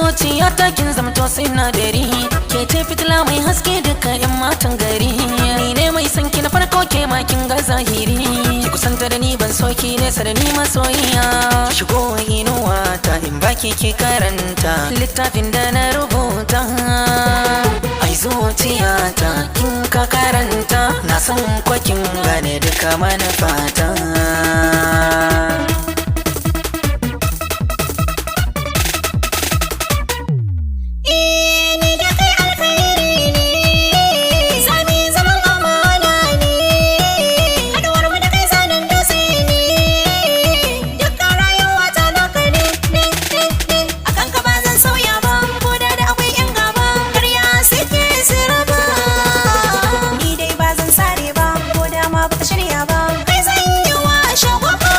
Zuciya ta kin zamto sinadari, ke ce fitila mai haske duka yan matan gari. Ni ne mai san ki na farko, ke ma kin ga zahiri. Ki kusanta da ni, ban so ki nesa da ni masoyiya. Shigo inuwa ta in baki ki karanta littafin da na rubuta. Ai zuciya ta kin ka karanta, na san kwakin gane duka manufata. Ni da kai alkhairi ne, zami zaman amana ne, haduwar mu da kai zanen dutse ne, dukkan rayuwa ta naka ne, ne, ne, ne, akan ka ba zan sauya ba, ko da da akwai yan gaba, karya suke su raba. Ni dai ba zan sare ba, ko da ma baka shirya ba, kai zan yi wa shagwaba.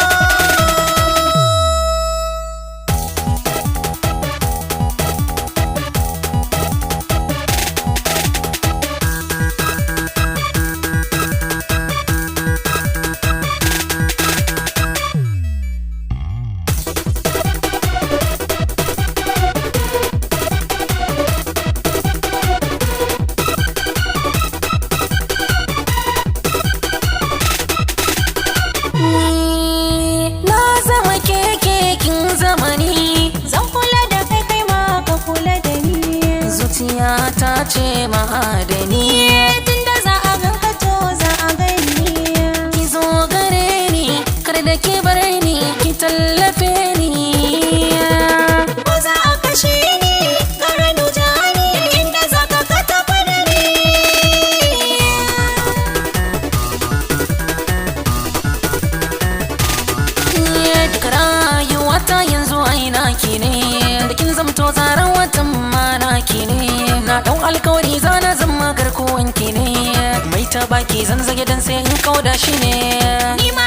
Na zama keke kin zamani, Zan kula da kai, kai ma ka kula da ni. Zuciya ta ce ma'adani. Tunda za a ganka to za a gani. Ki zo gare ni, kar da ki bar ni, ki tallafe ni. Ko za a kashe ni, gara nuja ni, duk inda za ka ka tafi da ni. Duka rayuwata yanzu aina ki ne, da kin zamto zaren watan mana ki ne. Na dau alkawari zana zama garkuwan ki ne, mai ta baki zan zage dan sai in kauda shi ne. Ni ma